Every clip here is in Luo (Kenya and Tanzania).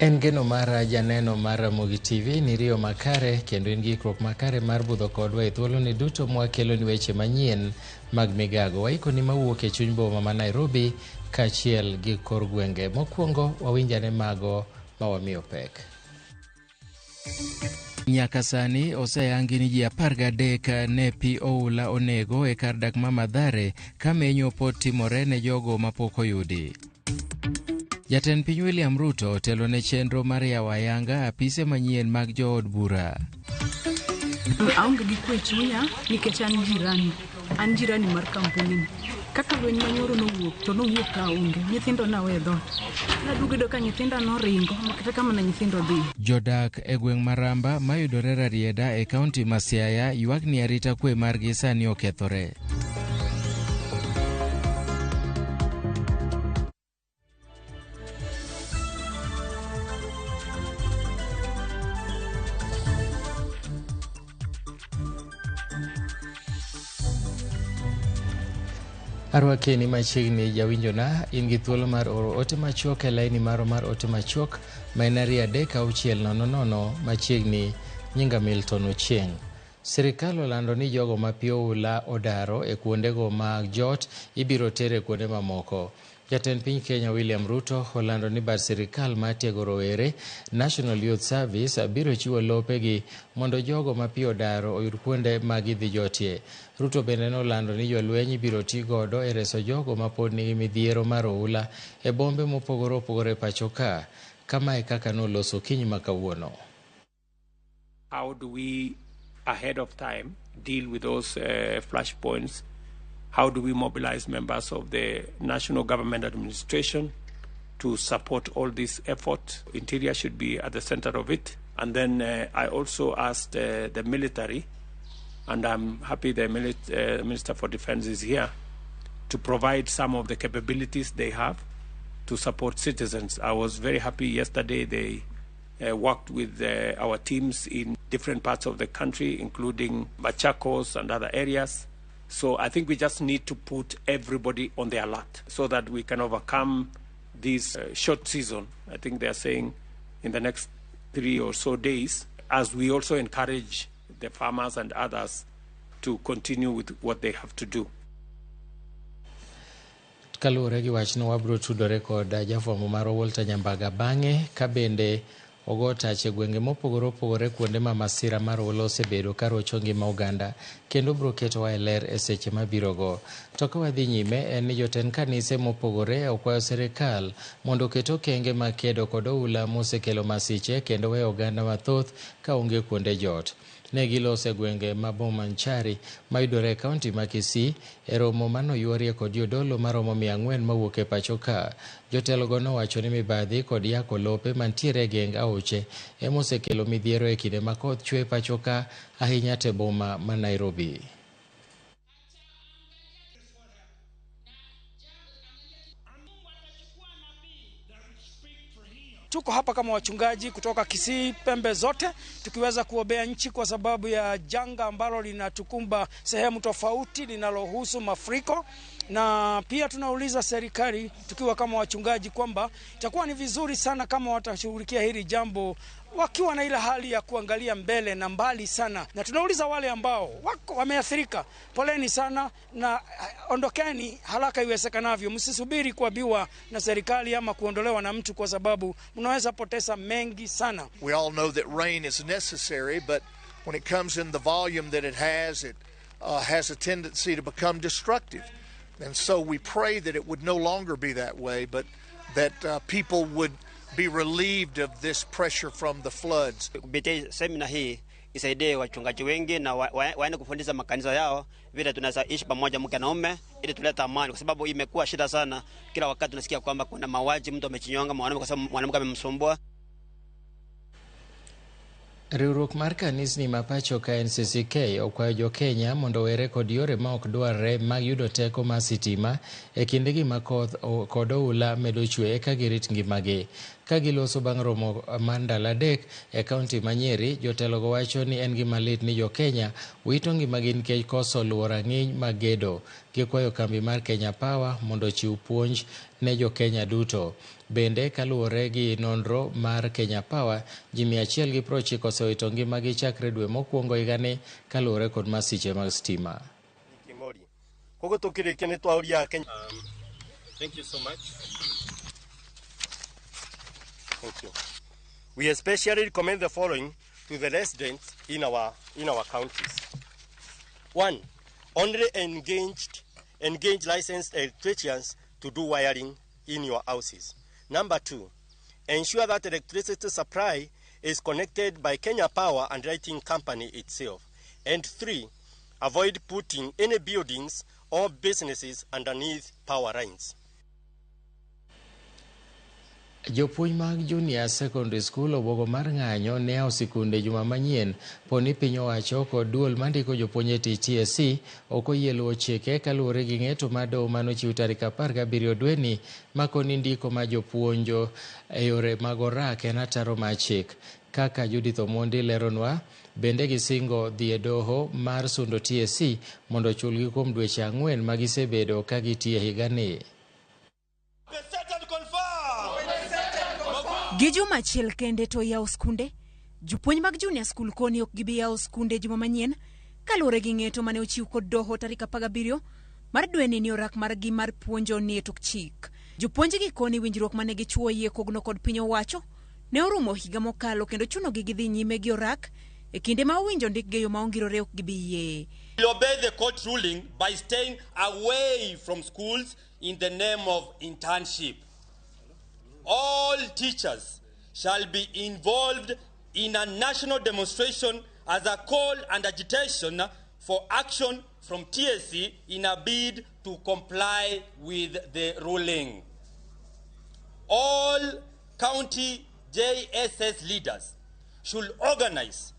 En geno mara janeno mar Ramogi TV ni riyo makare kendo in gi ikruok makare mar budho kodwa e thuoloni duto mwakeloni weche manyien mag migago. Waikoni mawuok e chuny boma ma Nairobi kaachiel gi kor gwenge. Mokwongo wawinjane mago ma wamiyo pek. Nyaka sani oseyangi ni ji 13 ne pi oula onego e kar dak ma Mathare ka menyo pod timore ne jogo mapok oyudi. Jatend piny William Ruto otelo ne chenro mar yawo ayanga apise manyien mag jood bura. Aonge gi kwe chunya nikech an jirani, an jirani mar kampuni ni. Kaka lweny manyoro nowuok to nowuok ka aonge, nyithindo nawe e dhoot. Naduogo yudo ka nyithinda noringo makata kama ne nyithindo dhi. Jodak e gweng' Maramba mayudore Rarieda e kaunti ma Siaya ywak ni arita kwe margi sani okethore. Arwakeni machiegni jawinjona, in gi thuolo mar oro ote machuok e laini marwa mar ote machuok ma en 23600 machiegni. Nyinga Milton Ochieng'. Sirikal olando ni jogo ma pi oula odaro e kuondego mag jot ibiro ter e kuonde mamoko. Jatend piny Kenya William Ruto olando ni bad sirikal mar tiego rowere National Youth Service biro chiwo lopegi mondo jogo ma pi odaro oyud kuonde ma gidhi jotie. Ruto bende nolando ni jolweny ibiro ti godo e reso jogo ma pod nigi midhiero mar oula e bombe mopogore opogore e pacho ka. Kama e kaka noloso okinyi ma kawuono. How do we, ahead of time, deal with those flashpoints? How do we mobilize members of the national government administration to support all this effort? Interior should be at the center of it. And then I also asked the military, and I'm happy the Minister for Defense is here, to provide some of the capabilities they have to support citizens. I was very happy yesterday they worked with our teams in different parts of the country, including Machakos and other areas. So I think we just need to put everybody on the alert so that we can overcome this short season. I think they are saying in the next 3 or so days, as we also encourage the farmers and others to continue with what they have to do. Kaluwore gi wachno, wabiro tudore kod jafwambo marwa Walter Nyambaga bang'e ka bende ogo tach e gwenge mopogore opogore kuonde ma masira mar oula osebedo ka rocho ngima oganda kendo biro ketowa e ler e seche mabirogo. To ka wadhi nyime en ni jotend kanise mopogore okwayo sirikal mondo oket okenge mag kedo kod oula mosekelo masiche kendo weyo oganda mathoth ka onge kuonde jot. Ne giloso e gwenge ma Bomanchari mayudore e kaunti ma Kisii e romo manoyuorie kod jodolo maromo 400 mawuok e pacho ka. Jotelogo nowacho ni mibadhi kod yako lope mantiere e geng aoche ema osekelo midhiero e kinde ma koth chwe e pacho ka ahinya te boma ma Nairobi. Tuko hapa kama wachungaji kutoka Kisii pembe zote tukiweza kuombea nchi kwa sababu ya janga ambalo linatukumba sehemu tofauti linalohusu mafuriko, na pia tunauliza serikali tukiwa kama wachungaji kwamba itakuwa ni vizuri sana kama watashughulikia hili jambo wakiwa na ile hali ya kuangalia mbele na mbali sana. Na tunauliza wale ambao wako wameathirika, poleni sana na ondokeni haraka iwezekanavyo. Msisubiri kuambiwa na serikali ama kuondolewa na mtu, kwa sababu mnaweza poteza mengi sana. We all know that rain is necessary, but when it comes in the volume that it has, it has a tendency to become destructive. And so we pray that it would no longer be that way, but that people would be relieved of this pressure from the floods. Kupitia semina hii isaidie wachungaji wengi na waende kufundisha makanisa yao vile tunaweza ishi pamoja mke na mume ili tulete amani, kwa sababu imekuwa shida sana. Kila wakati tunasikia kwamba kuna mauaji, mtu amechinyonga mwanamke kwa sababu mwanamke amemsumbua. Riwruok mar kanisni ma pacho ka NCCK okwayo jo Kenya mondo owere kod yore ma ok dwarre mag yudo teko mar sitima e kindegi ma koth kod oula medo chwe eka girit ngimagi. Ka giloso bang' romo mar ndalo 3 e kaunti ma Nyeri, jotelogo wacho ni en gima lit ni jo-Kenya wito ngimagi nikech koso luwo rang'iny mag gedo. Gikwayo kambi mar Kenya Power mondo ochiw puonj ne jo-Kenya duto. Bende kaluwore gi nonro mar Kenya Power, ji 190 osewito ngimagi chakre dwe mokwongo higani kaluwore kod masiche mag stima. Thank you so much. Thank you. We especially recommend the following to the residents in our counties. 1, only engage licensed electricians to do wiring in your houses. Number 2, ensure that electricity supply is connected by Kenya Power and Lighting Company itself. And 3, avoid putting any buildings or businesses underneath power lines. Jopuonj mag Junior Secondary School obwogo mar ng'anyo ne yawo sikunde juma manyien poni piny owacho kod duol mandiko jopuonj e tich TSC ok oyie luwo chike kaluwore gi ng'eto mar doho manochiw tarik 17 dweni makoni ndiko ma jopuonjo e yore mag orak en ataro mar chik. Kaka Judith Omondi leronwa, bende gisingo dhi e doho mar sundo TSC mondo ochulgi kuom dweche 4 ma gisebedo ka gitiyo higani. Gi juma achiel kende to yawo skunde, jopuonj mag Junior School koni ok gibi yawo skunde juma manyien kaluwore gi ng'eto mane ochiw kod doho tarik 17 mar dweni ni orak margi mar puonjo ni e tok chik. Jopuonj gi koni winjruok mane gichuo yie kogno kod piny owacho ne orumo higa mokalo kendo chunogi gidhi nyime gi orak e kinde ma owinjo ndikgi e yo ma ongirore ok gibi yie. We'll obey the court ruling by staying away from schools in the name of internship. All teachers shall be involved in a national demonstration as a call and agitation for action from TSC in a bid to comply with the ruling. All county JSS leaders should organize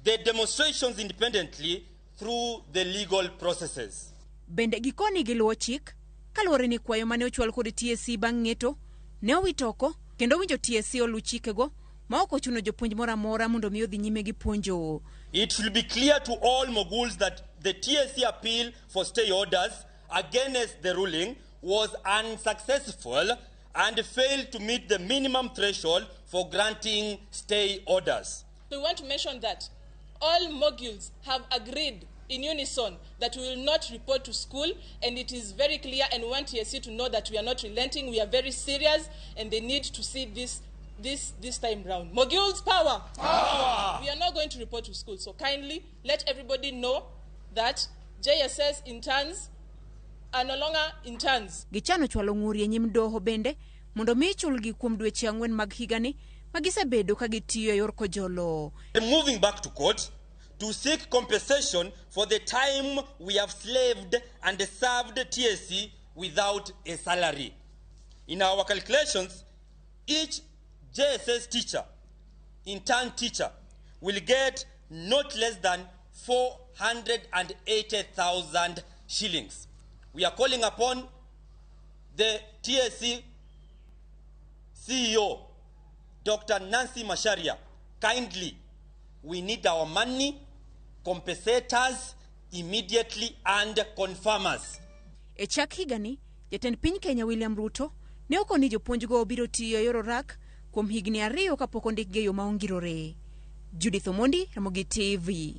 the demonstrations independently through the legal processes. Bende gikoni giluwo chik kaluwore ni kwayo mane ochwal kod TSC bang' ng'eto ne owitoko kendo winjo TSC olu chikego ma ok ochuno jopuonj moro amora mondo mi odhi nyime gi puonjo. It should be clear to all moguls that the TSC appeal for stay orders against the ruling was unsuccessful and failed to meet the minimum threshold for granting stay orders. We want to mention that all moguls have agreed in unison that we will not report to school, and it is very clear, and we want TSC to know that we are not relenting, we are very serious, and they need to see this time round. Moguls, power! Power! We are not going to report to school, so kindly let everybody know that JSS interns are no longer interns. Gichano chwalo ng'ur e nyim doho bende mondo mi chulgi kuom dweche 4 mag higani ma gisebedo ka gitiyo e yor kojolo. Moving back to court to seek compensation for the time we have slaved and served TSC without a salary. In our calculations, each JSS teacher, intern teacher, will get not less than 480,000 shillings. We are calling upon the TSC CEO, Dr. Nancy Macharia, kindly, we need our money, compensators immediately and confirmers. E chak higani, jatend piny Kenya William Ruto ne okoni jopuonjgo obiro tiyo e yor orak kuom higni 2 kapok ondikgi e yo ma ongirore. Judith Omondi, Ramogi TV.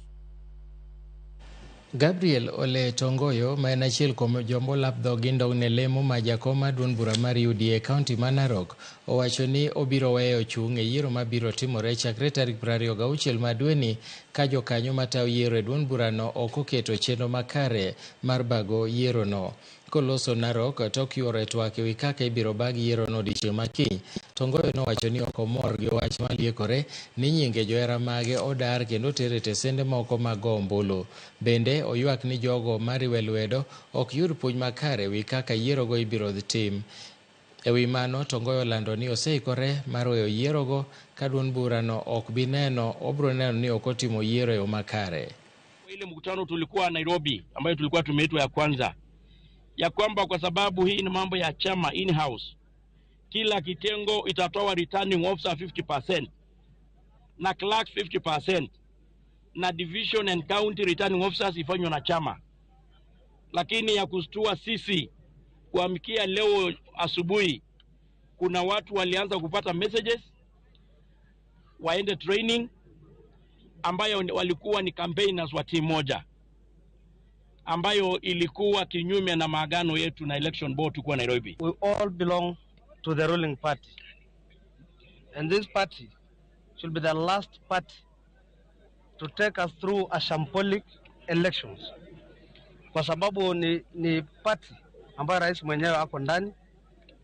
Gabriel Ole Tongoyo ma en achiel kuom jombo lap dhogi ndong' ne lemo ma jakom mar duond bura mar UDA e kaunti ma Narok owacho ni obiro weyo chung' e yiero mabiro timore chakre tarik 26 mar dweni ka jokanyo matayo yiero e duond burano ok oketo chenro makare mar bago yierono. Koloso Narok tok yuoro e twak ewi kaka ibiro bag yierono odiechieng' ma kiny, Tongoyo nowacho ni ok omor gi wach maliekore ni nyinge johera mage odar kendo oter e tesende moko mag go ombulu. Bende oywak ni jogo mariwe lwedo ok yud puonj makare ewi kaka yierogo ibiro tim. Ewi mano, Tongoyo olando ni oseikore mar weyo yierogo ka duond burano ok bi neno obiro neno ni ok otimo yiero e yo makare. Ile mkutano tulikuwa Nairobi ambayo tulikuwa tumeitwa ya kwanza, ya kwamba kwa sababu hii ni mambo ya chama in-house, Kila kitengo itatoa returning officer 50% na clerks 50% na division and county returning officers ifanywe na chama. Lakini ya kustua sisi, kuamkia leo asubuhi, kuna watu walianza kupata messages waende training ambayo walikuwa ni campaigners wa timu moja ambayo ilikuwa kinyume na maagano yetu na election board tukuwa Nairobi. We all belong to the ruling party, and this party should be the last party to take us through a shambolic elections, kwa sababu ni party ambayo rais mwenyewe ako ndani.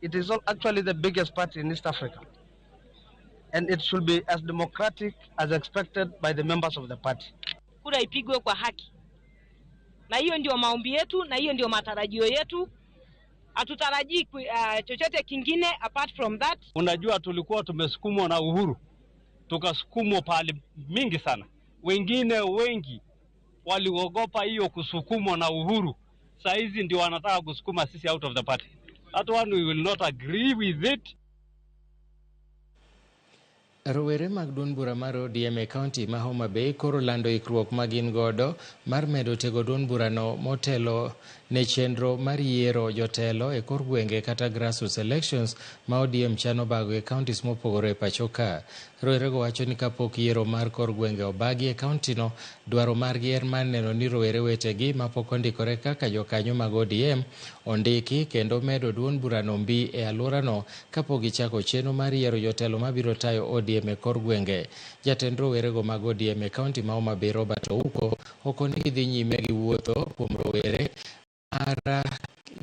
It is actually the biggest party in East Africa, and it should be as democratic as expected by the members of the party. Kura ipigwe kwa haki, na hiyo ndio maombi yetu na hiyo ndio matarajio yetu. Hatutarajii chochote kingine apart from that. Unajua, tulikuwa tumesukumwa na Uhuru, tukasukumwa pale mingi sana. Wengine wengi waliogopa hiyo kusukumwa na Uhuru, saa hizi ndio wanataka kusukuma sisi out of the party. That one we will not agree with it. Rowere mag duond bura mar ODM e kaunti ma Homa Bay koro lando ikruok ma gin godo mar medo tego duond burano motelo ne chenro mar yiero jotelo e kor gwenge kata grassroots elections ma ODM chano bago e counties mopogore e pacho ka. Rowerego wacho ni kapok yiero mar kor gwenge obagi e kauntino, dwaro margi en mar neno ni rowere wetegi mapok ondikore kaka jokanyo mag ODM ondiki kendo medo duond burano mbi e alworano kapok gichako chenro mar yiero jotelo mabiro tayo ODM e kor gwenge. Jatend rowerego mag ODM e kaunti ma Homa Bay Robert Ouko okoni gidhi nyime gi wuotho kuom rowere mar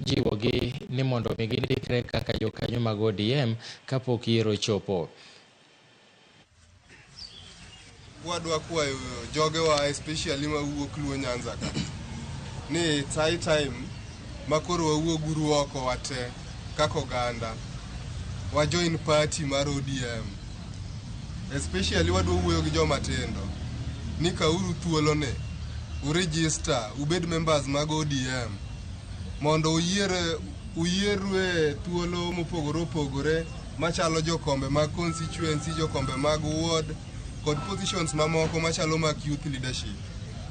jiwogi ni mondo mi gindikre kaka jokanyo mag ODM kapok yiero ochopo. Wadwa kwayo jogewa, especially mawuok Luo Nyanza ka, ni it's high time makoro wawuog uru oko wate kaka oganda wa join party mar ODM. Especially wadwa wuoyo gi joma tindo ni kauru thuolo ne uregister ubed members mag ODM mondo uyierwe thuolo mopogore opogore machalo jokombe mag constituency, jokombe mag ward kod positions mamoko machalo mag youth leadership.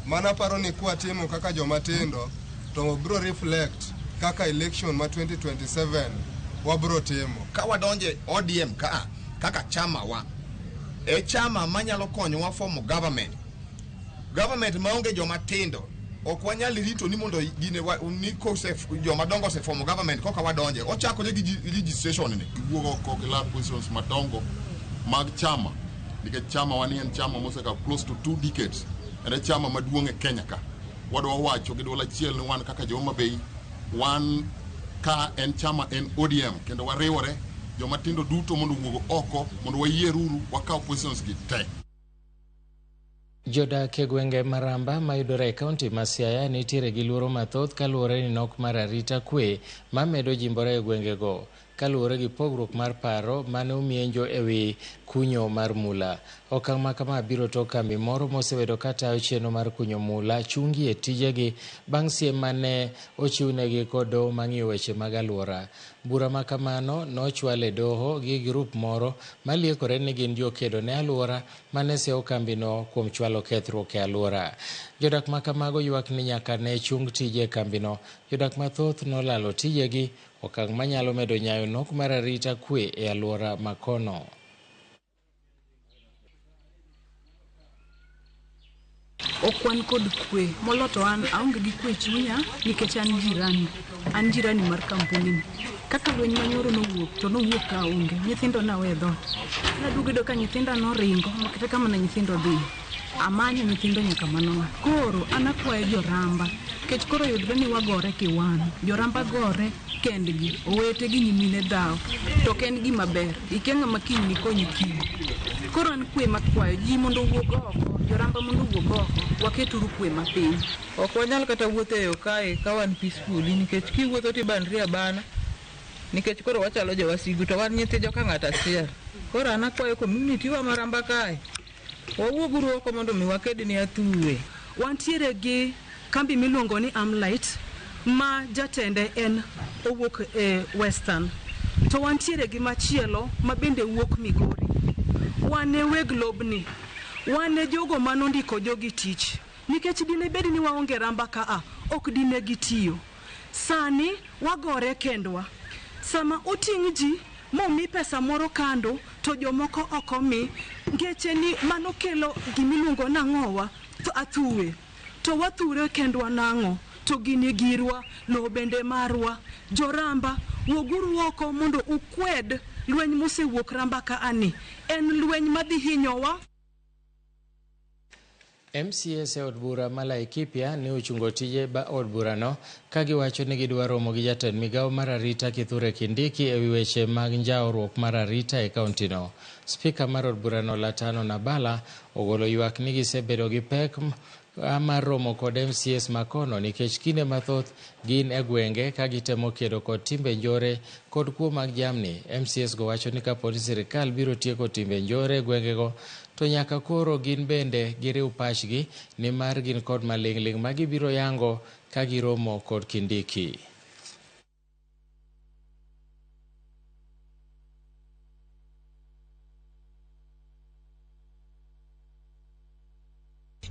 Mana paro ni kwatimo kaka joma tindo to bro reflect kaka election ma 2027 wabro timo. Ka wadonje ODM ka kaka chama wa e chama manyalo konyowa form government. Government maonge joma tindo ok wanyal rito ni mondo gine ni kose joma dongo se form government koka wadonje ochakore gi registration ni wuok oko gi lab positions madongo mag chama, nikech chama wani en chama mosekawo close to 2 decades, en e chama maduong' e Kenya ka. Wadwa wacho gi duol achiel ni wan kaka jo Homa Bay, wan ka en chama en ODM kendo wariwore joma tindo duto mondo owuog oko mondo wayieruru wakaw positions gi te. Jodak e gwenge Maramba mayudore e kaunti ma Siaya nitiere gi luoro mathoth kaluwore ni nok mar arita kwe mamedo jimbore e gwengego kaluwore gi pogruok mar paro mane omienjo e wi kunyo mar mula. Okang' ma kama biro tok kambi moro mosebedo katayo chenro mar kunyo mula chungi e tijegi bang' siem mane ochiwnegi kod doho mang'iyo weche mag alwora. Bura ma kamano nochwal e doho gi grup moro maliekore ni gin jokedo ne alwora mane sewo kambino kuom chwalo kethruok e alwora. Jodak ma kamago ywak ni nyaka ne chung tije e kambino. Jodak mathoth nolalo tijegi, okang' manyalo medo nyayo nok mar arita kwe e alwora ma kono. Ok wan kod kwe, moloto an aonge gi kwe chunya nikech an jirani, an jirani mar kampuni ni. Kaka lweny manyoro nowuok to nowuok ka aonge, nyithindo nawe e dhoot. Naduogo yudo ka nyithinda noringo makata kama ne nyithindo dhi. Amanyo nyithindo nyaka manoa. Koro an akwayo joramba, nikech koro yudre ni wagore kiwan. Joramba gore kendgi, owete gi nyimine dhawo, to ok en gima ber. Ikia ng'ama kiny nikonyi kiny. Koro an kwe makwayo ji mondo owuog oko, joramba mondo owuog oko, waketuru kwe mapiny. Ok wanyal kata wuotho e yo kae ka wan peaceful nikech kiwuotho tibanri abana nikech koro wachalo jowasigu to wan nyithi joka ng'ato achiel. Koro an akwayo community wa Maramba kae wawuoguru oko mondo mi waked ne athuwe. Wantiere gi kambi miluongo ni Amlight ma jatende en owuok e Western. To wantiere gi machielo ma bende wuok Migori. Wan e weg lobni. Wan e jogo manondiko jogi tich. Nikech dine bed ni waonge Ramba kaa, ok dine gitiyo. Sani wagore kendwa. Sama oting' ji momi pesa moro kando to jomoko ok omi, ngeche ni mano kelo gimiluongo nang'owa athuwe. To wathure kendwa nang'o? To gini girwa, lowo bende marwa. Joramba, wuoguru oko mondo ukwed lweny mosewuok Ramba kaani. En lweny madhi hinyowa. MCAs e od bura ma Laikipia ne ochungo tije ba od burano ka giwacho ni gidwa romo gi jatend migawo mar arita Kithure Kindiki e wi weche mag njawruok mar arita e kauntino. Spika mar od burano Latano Nabala ogolo ywak ni gisebedo gi pek mar romo kod MCAs makono nikech kinde mathoth gin e gwenge ka gitemo kedo kod timbe njore kod kuo mag jamni. MCAs go wacho ni kapo ni sirikal biro tieko timbe njore e gwengego to nyaka koro gin bende giriw pachgi nimar gin kod maling'ling' ma gibiro yango ka giromo kod Kindiki.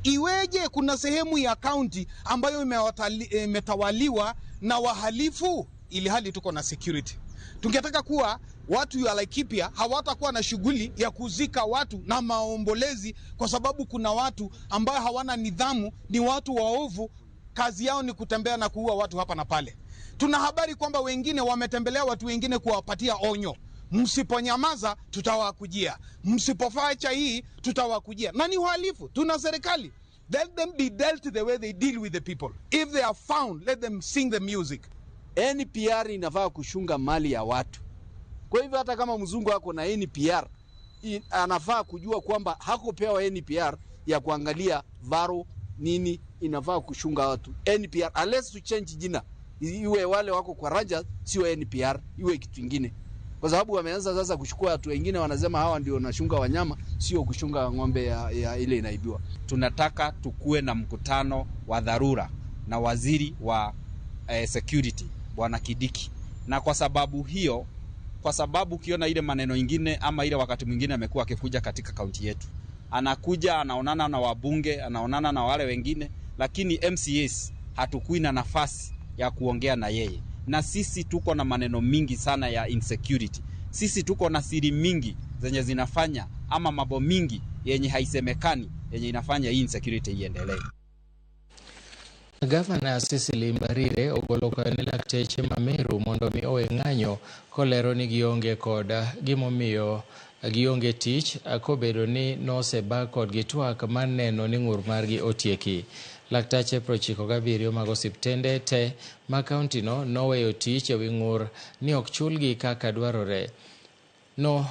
Iweje kuna sehemu ya kaunti ambayo imetawaliwa na wahalifu ili hali tuko na security? Tungetaka kuwa watu wa Laikipia hawatakuwa na shughuli ya kuzika watu na maombolezi, kwa sababu kuna watu ambao hawana nidhamu, ni watu waovu, kazi yao ni kutembea na kuua watu hapa na pale. Tuna habari kwamba wengine wametembelea watu wengine kuwapatia onyo, msiponyamaza tutawakujia, msipofacha hii tutawakujia. Na ni uhalifu. Tuna serikali. Let them be dealt the way they deal with the people. If they are found, let them sing the music. NPR inafaa kushunga mali ya watu. Kwa hivyo hata kama mzungu ako na NPR, anafaa kujua kwamba hakupewa NPR ya kuangalia varo nini, inafaa kushunga watu. NPR, unless to change jina, iwe wale wako kwa Rangers, sio NPR, iwe kitu kingine. Kwa sababu wameanza sasa kuchukua watu wengine, wanasema hawa ndio wanashunga wanyama, sio kushunga ng'ombe ya ile inaibiwa. Tunataka tukue na mkutano wa dharura na waziri wa security Bwana Kidiki. Na kwa sababu hiyo, kwa sababu ukiona ile maneno ingine ama ile wakati mwingine amekuwa akikuja katika kaunti yetu, anakuja anaonana na wabunge, anaonana na wale wengine, lakini MCAs hatukui na nafasi ya kuongea na yeye. Na sisi tuko na maneno mingi sana ya insecurity. Sisi tuko na siri mingi zenye zinafanya ama mambo mingi yenye haisemekani yenye inafanya hii insecurity iendelee. Gavana Cecily Mbarire ogolo kwayo ne lakteche ma Meru mondo mi owe ng'anyo kolero ni gionge kod gimomiyo gionge tich kobedo ni noseba kodgi twak mar neno ni ng'ur margi otieki. Laktache 97 mag osiptende te ma kauntino noweyo tich ewi ng'ur ni ok chulgi kaka dwarore. No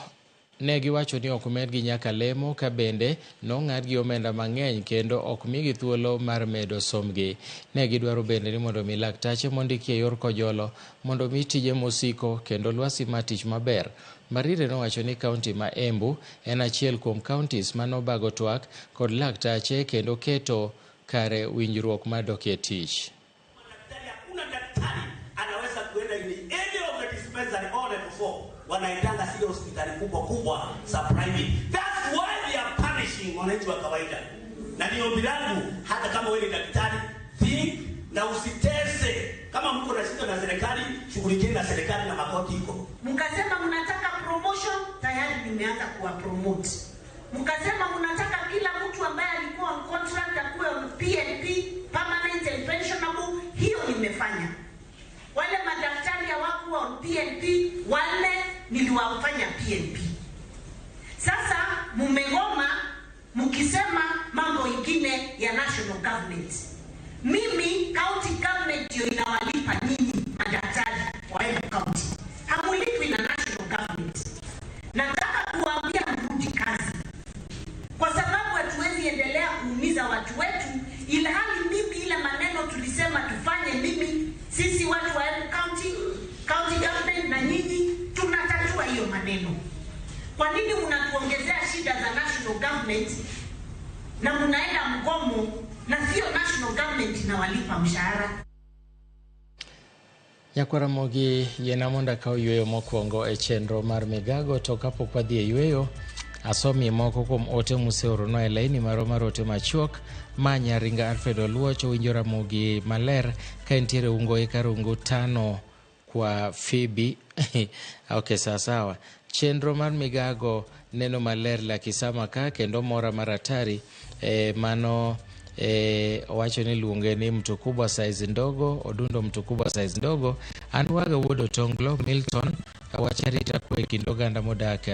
ne giwacho ni ok medgi nyaka lemo ka bende nong'adgi omenda mang'eny kendo ok migi thuolo mar medo sombgi. Ne gidwaro bende ni mondo mi laktache mondiki e yor kojolo mondo mi tije mosiko kendo lwasi mar tich maber. Mbarire nowacho ni kaunti ma Embu en achiel kuom counties manobago twak kod laktache kendo keto kare winjruok mar dok e tich. Hakuna daktari anaweza kuenda in any of the dispensary all level 4 wanaendanga zile hospitali kubwa kubwa za private. That's why they are punishing wananchi wa kawaida. Na ni ombi langu, hata kama wewe ni daktari, think na usitese. Kama mko na shida na serikali, shughulikieni na serikali na makoti iko. Mkasema mnataka promotion, tayari nimeanza kuwa promote. Mkasema mnataka kila mtu ambaye alikuwa on contract akuwe on PNP, permanent and pensionable, hiyo nimefanya. Wale madaktari hawakuwa on PNP, wale niliwafanya PNP. Sasa mumegoma mkisema mambo ingine ya national government. Mimi county government ndio inawalipa nyinyi madaktari wa Embu County. Hamulipwi na national government. Nataka kuwaambia mrudi kazi. Kwa sababu hatuwezi endelea kuumiza watu wetu, ilhali mimi ile maneno tulisema tufanye, mimi sisi watu wa Embu County, county government na nyinyi tunatatua hiyo maneno. Kwa nini mnatuongezea shida za national government na mnaenda mgomo na sio national government inawalipa mshahara? Nyakwar Ramogi, yiena mondo akaw yueyo mokwongo e chenro mar migago to kapok wadhi e yueyo, asomie moko kuom ote museoronwa e laini marwa mar ote machuok ma Nyaringa Alfred Oluoch owinjo Ramogi maler ka entiere Ungo e Karungu tano kwa Phoebe. Okay, sawa sawa. Chenro mar migago neno maler Lakisama ka kendo mora mar atari mano owacho ni luonge ni mtu kubwa size ndogo, odundo mtu kubwa size ndogo. An waga wuod Otonglo Milton wach arita kwe kind oganda modak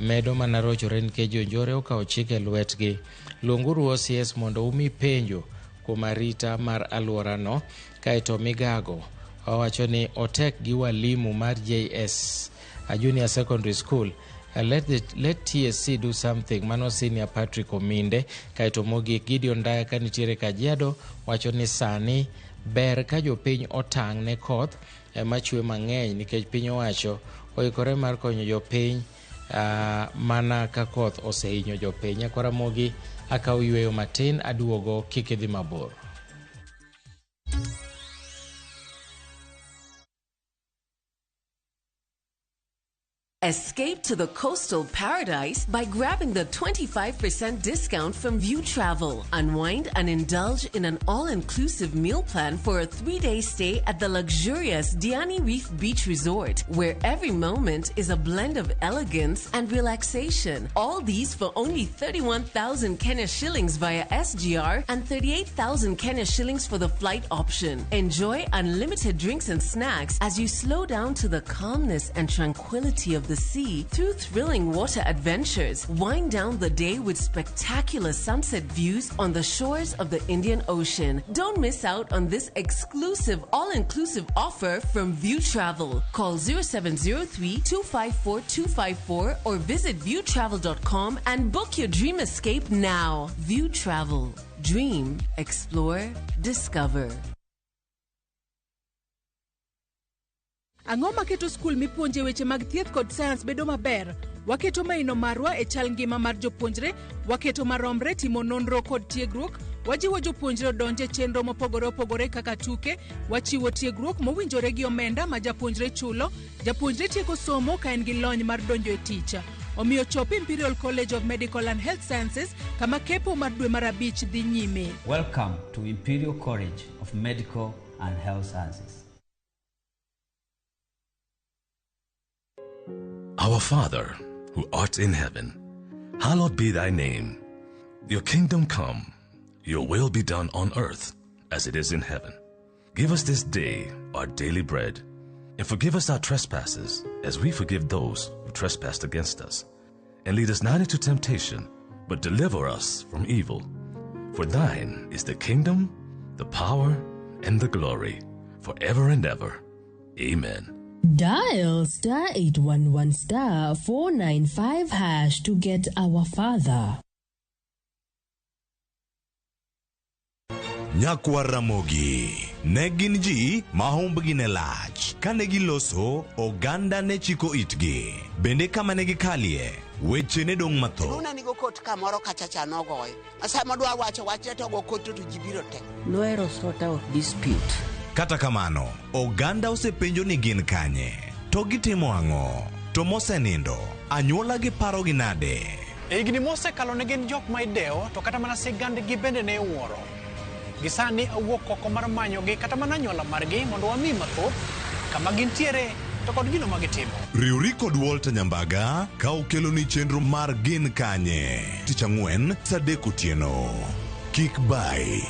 medo mana rochore nikech jonjore okawo chik e lwetgi. Luonguru OCS mondo umi penjo kuom arita mar alworano. Kaeto migago owacho ni otek gi walimu mar JS a Junior Secondary School. Let TSC do something. Mano Senior Patrick Ominde. Kaeto mogik Gideon Ndaya ka nitiere Kajiado wacho ni sani ber ka jopiny otang' ne koth machwe mang'eny nikech piny owacho oikore mar konyo jopiny mana ka koth osehinyo jopiny. Nyakwar Ramogi akaw yueyo matin aduogo kik idhi mabor. Escape to the coastal paradise by grabbing the 25% discount from View Travel. Unwind and indulge in an all-inclusive meal plan for a 3-day stay at the luxurious Diani Reef Beach Resort, where every moment is a blend of elegance and relaxation. All these for only 31,000 Kenya shillings via SGR and 38,000 Kenya shillings for the flight option. Enjoy unlimited drinks and snacks as you slow down to the calmness and tranquility of the sea through thrilling water adventures. Wind down the day with spectacular sunset views on the shores of the Indian Ocean. Don't miss out on this exclusive all-inclusive offer from View Travel. Call 0703 254 254 or visit viewtravel.com and book your dream escape now. View Travel. Dream, explore, discover. Ang'o maketo skul mipuonje weche mag thieth kod sayans bedo maber? Waketo maino marwa e chal ngima mar jopuonjre, waketo maromre timo nonro kod tiegruok, wajiwo jopuonjre odonj e chenro mopogore opogore kaka tuke, wachiwo tiegruok mowinjore gi omenda ma japuonjre chulo, japuonjre tieko somo ka en gi lony mar donjo e tich. Omiyo chop Imperial College of Medical and Health Sciences kama kepo mar dwe mar 5 dhi nyime. Welcome to Imperial College of Medical and Health Sciences. Our Father, who art in heaven, hallowed be thy name. Your kingdom come, your will be done on earth as it is in heaven. Give us this day our daily bread, and forgive us our trespasses as we forgive those who trespass against us. And lead us not into temptation, but deliver us from evil. For thine is the kingdom, the power, and the glory, forever and ever. Amen. Dial star 811 star 495 hash to get Our Father. Nyakwar Ramogi ne gin ji ma humbgi ne lach. Kane giloso, oganda ne chiko itgi. Bende kama ne gikalie, weche ne dong' mathoth. Runa nigo kot kamoro kachacha nogoyo. Sama dwa wacho wachne to go kot to ji biro te. Nohero sort out dispute. Kata kamano, oganda osepenjo ni gin kanye, to gitimo ang'o, to mosenindo, anyuola gi parogi nade? E higni mosekalo ne gin jok ma idewo, to kata mana sigandgi bende ne iwuoro. Gisani awuok oko mar manyogi kata mana anyuola margi mondo wami mathoth kama gintiere to kod gino ma gitimo. Riwri kod Walter Nyambaga ka okeloni chenro mar Gin Kanye, tich ang'wen saa 3 otieno. Kik bai.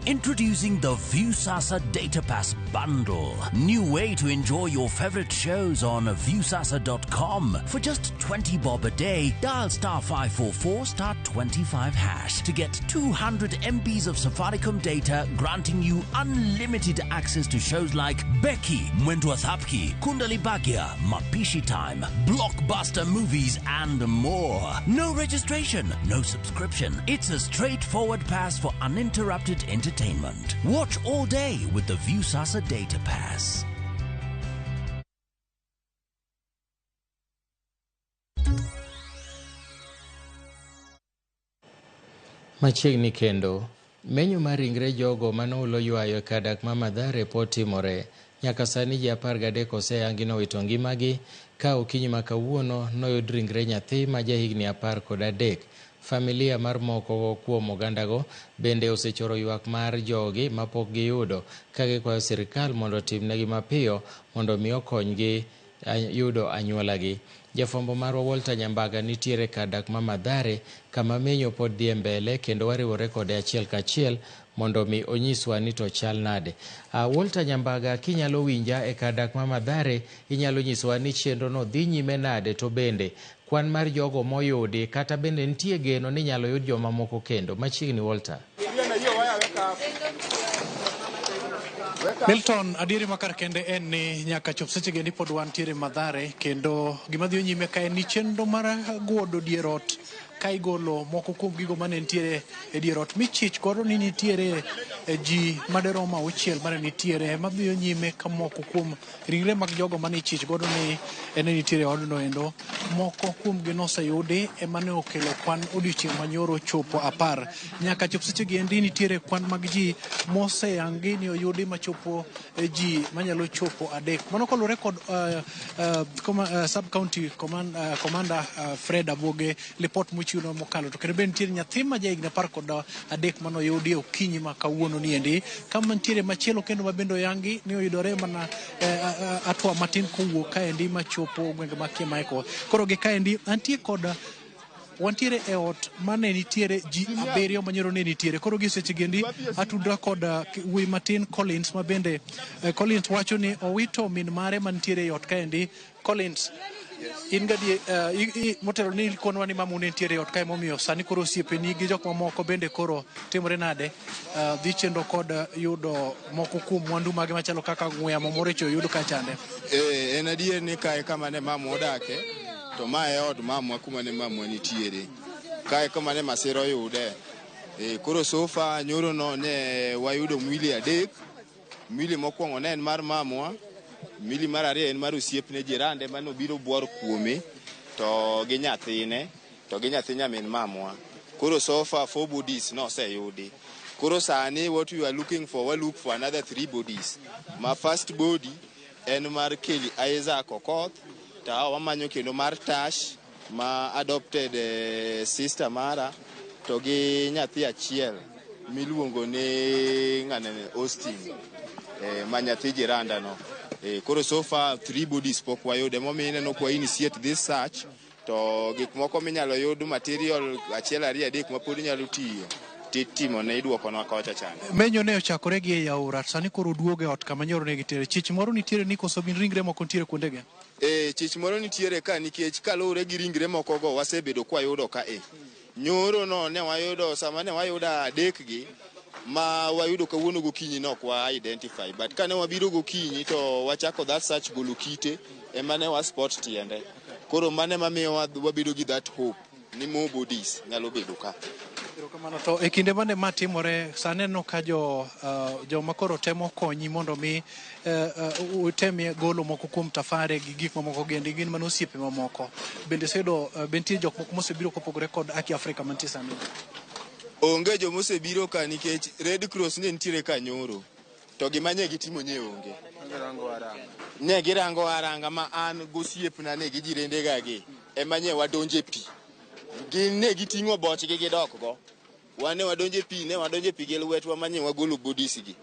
Introducing the Viusasa Data Pass Bundle. New way to enjoy your favorite shows on Viusasa.com. For just 20 bob a day, dial star 544 star 25 hash to get 200 MBs of Safaricom data, granting you unlimited access to shows like Becky, Mwendwa Thapki, Kundali Bhagya, Mapishi Time, blockbuster movies, and more. No registration, no subscription. It's a straightforward pass for uninterrupted entertainment. Watch all day with the Viusasa Data Pass. Machiegni kendo, Menyo mar ringre jogo mane oula oywayo e kar dak ma Mathare pod timore. Nyaka sani ji 13 oseyangi nowito ngimagi ka okinyi ma kawuono noyud ringre nyathi ma jahigni 13. Familia mar moko kuom ogandago bende osechoro ywak mar jogi mapok giyudo ka gikwayo sirkal mondo otimnegi mapiyo mondo mi okonygi yudo anyuolagi. Jafwambo marwa Walter Nyambaga nitiere kar dak ma Mathare kama menyo pod dhi e mbele kendo wariwore kode achiel kachiel mondo mi onyiswa ni to chal nade. Walter Nyambaga, kinyalo winja e kar dak ma Mathare, inyalo nyisowa ni chenro no dhi nyime nade to bende kwan mar jogo moyudi kata bende nitie geno ni inyalo yud jomamoko kendo. Machiegni Walter. Milton, adieri makar kende en ni nyaka chop seche gendi pod wantiere Mathare kendo gima dhi nyime ka en ni chenro mar guodo dier ot ka igolo moko kuom gigo mane nitiere e dier ot michich godo ni nitiere ji maderom 6 mane nitiere madhiyo nyime ka moko kuom ringre mag jogo mane ichich godo ni ne nitiere odno endo moko kuom gi noseyudi ema ne okelo kwan odiochieng' manyoro chopo 10. Nyaka chop seche gi endi nitiere kwan mag ji moseyangi ni oyudi machopo ji manyalo chopo 3. Mano kaluwore kod sub county commander Fred Abuoge lipot mochiwo mokalo. To kendo bende nitiere nyathi ma jahigni 13 manoyudi okinyi ma kawuono ni endi kama nitiere machielo kendo ma bende oyangi ni oyudore mana atwa matin kowuok kaendi machopo gwenge mag Kiamaiko. Koro gi kaendi antie kod wantiere e ot mane nitiere ji 7 manyoro ne nitiere. Koro gi seche gendi atudra kod wuoyi matin Collins ma bende Collins wacho ni owito min mare mantiere e ot kaendi. Collins, in gadi motelo ni konwa ni mamu ne nitiere e ot kae momiyo sani koro osiepeni gi jok mamoko bende koro timore nade dhi chenro kod yudo moko kuom mwandu mage machalo kaka ng'we yamo moro echo yudo ka chande. En adier ni kae kama ne mamwa odake to ma e od mamwa kuma ne mamwa nitiere. Kae kama ne masira oyude. Koro sofa nyoro no ne wayudo mwili 3. Mwili mokwongo ne en mar mamwa, mwili mar ariyo en mar osiepne jirande mane obiro buor kuome to gi nyathine to gi nyathi nyamin mamwa. Koro sofa 4 bodies noseyudi. Koro sani what we are looking for, we look for another 3 bodies. Ma first body en mar Kelly Isaac Okoth, to wamanyo kendo mar Tash ma adopted sister mara to gi nyathi achiel miluongo ni ng'ane Austin ma nyathi jiranda no. Koro so far 3 bodies pok wayudo, emomiyo ineno kwa initiate this search to gik moko minyalo yud material 1 2 3 ma pod inyalo tiyo titimo ne iduokonwa kocha chande. Menyo ne ochakore gi e aora, sani koro duogo e ot kama nyoro ne gitere. Chich moro nitiere ni koso gin ringre moko nitiere kuondege? Chich moro nitiere ka nikech kaluwore gi ringre moko go wasebedo kwayudo ka e. Nyoro no ne wayudo sama ne wayudo 3 gi ma wayudo kawuono gokinyi no ok wa identify, but kane wabiro gokinyi to wachako that search golo kite ema ne wa spot tiende. Koro mane mamiyo wabedo gi that hope ni more bodies nyalo bedo ka. Erokamano. To e kinde mane ma timore, sani aneno ka joma koro temo konyi mondo mi utemie golo moko kuom tafare gi gik mamoko gendi gin mana osiepe mamoko. Bende iseyudo be nitie jok moko mosebiro kopogore kod Aki Africa mantie sani? Onge jomosebiro ka nikech Red Cross ne nitiere ka nyoro to gima ne gitimo ne onge. Ne girango aranga ma an gosiepna ne gi jirendega gi ema ne wadonje pi. Gin ne giting'o bochgi gidok go. Wan ne wadonje pi, ne wadonje pi gi lwetwa ma ne wagolo bodies gi.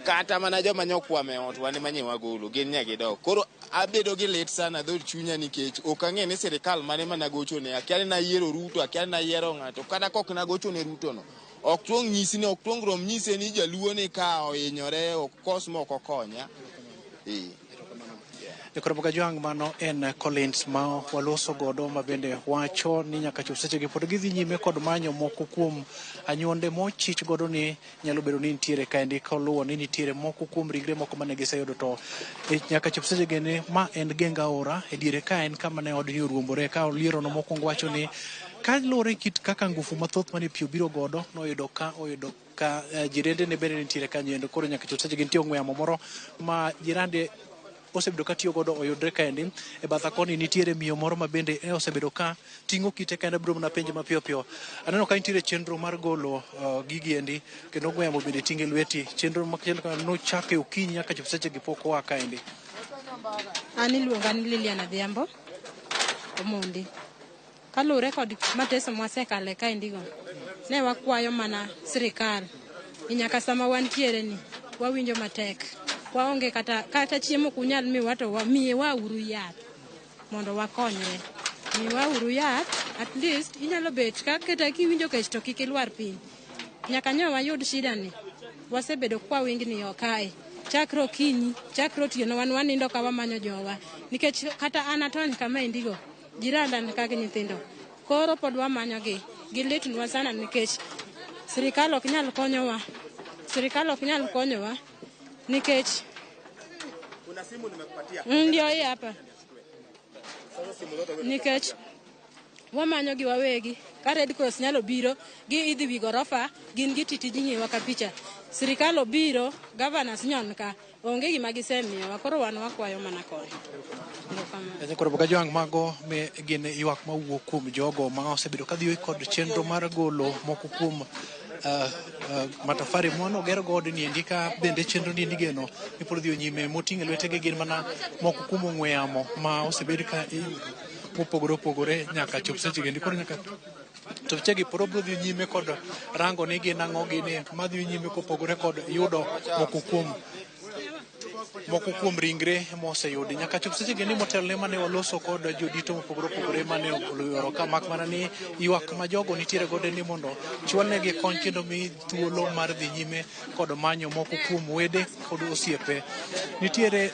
Kata mana joma ne okwamo e ot wan ema ne wagolo, gin ne gidok. Koro abedo gi lit sana dhood chunya nikech ok ang'e ni sirikal mane managochone. Akia ni nayiero Ruto, akia ni nayiero ng'ato. Kata kok nagochone Ruto no, ok tuong' nyisi ni, ok tuong' rom nyise ni jaluo ni ka ohinyore, ok kos mok okonya. Jokoroboga Jwang', mano en Collins ma waloso godo ma bende wacho ni nyaka chop sechegi pod gidhi nyime kod manyo moko kuom anyuonde mochich godo ni nyalo bedo ni nitiere kaendi koluwo ni nitiere moko kuom ringre moko mane giseyudo to nyaka chop sechegi ni ma en Geng Aora e diere ka en kama ne odni oruombore ka oliero no mokwongo wacho ni kaluwore kit kaka ngufu mathoth mane pi obiro godo noyudo ka oyudo ka jirende ne bende nitiere kanyo endo. Koro nyaka chop sechegi nitie ong'we yamo moro ma jirande osebedo ka tiyo godo oyudre kaendi. E batha koni nitiere miyo moro ma bende osebedo ka ting'o kite kaendi. Abiro mana penje mapiyo piyo. Aneno ka nitiere chenro mar golo gigi endi kendo ong'we yamo bende ting'e lweti. Chenro machielo nochak e okinyi nyaka chop seche gi pok oa kaendi. An iluonga ni Lilian Adhiambo Omondi. Kaluwore kod mateso mwasekale kaendigo, ne wakwayo mana sirikal ni nyaka sama wantiere ni wawinjo matek. Waonge kata chiemo ok unyal miwa to miwa uru yath mondo wakonyre. Miwa uru yath, at least inyalo bet kata kiwinjo kech to kik ilwar piny. Nyaka nyo wayud shida ni, wasebedo kwawingni kae. Chakre okinyi, chakre otieno wan wanindo ka wamanyo jowa. Nikech kata an atony kama endigo, jiranda ni ka gi nyithindo. Koro pod wamanyogi. Gilitnwa sana nikech sirikal ok nyal konyowa. Sirikal ok nyal konyowa nikech ndio hii hapa. Nikech wamanyo gi wawegi ka Red Cross nyalo biro gi idhi wi gorofa gin giti tij ng'iyowa ka picha. Sirikal obiro, governors nyon ka, onge gima gisemiyowa koro wan wakwayo mana kony. Erokamano. Koro Kajwang', mago me gin ywak mawuok kuom jogo ma osebedo ka dhi kod chenro mar golo moko kuom matafari mano oger godo ni endi ka bende chenro ni endi geno ni pod dhi nyime. Moting'o e lwetegi gin mana moko kuom ong'we yamo ma osebed ka iyudo mopogore opogore nyaka chop seche gi endi. Koro nyaka chop sechegi pod obiro dhi nyime kod rango ni gin ang'o gini madhi nyime kopogore kod yudo moko kuom ringre moseyudi nyaka chop seche gi ni motelo mane waloso kod jodito mopogore opogore mane oluoro ka mak mana ni ywak ma jogo nitiere godo ni mondo chwalnegi kony kendo mi thuolo mar dhi nyime kod manyo moko kuom wede kod osiepe. Nitiere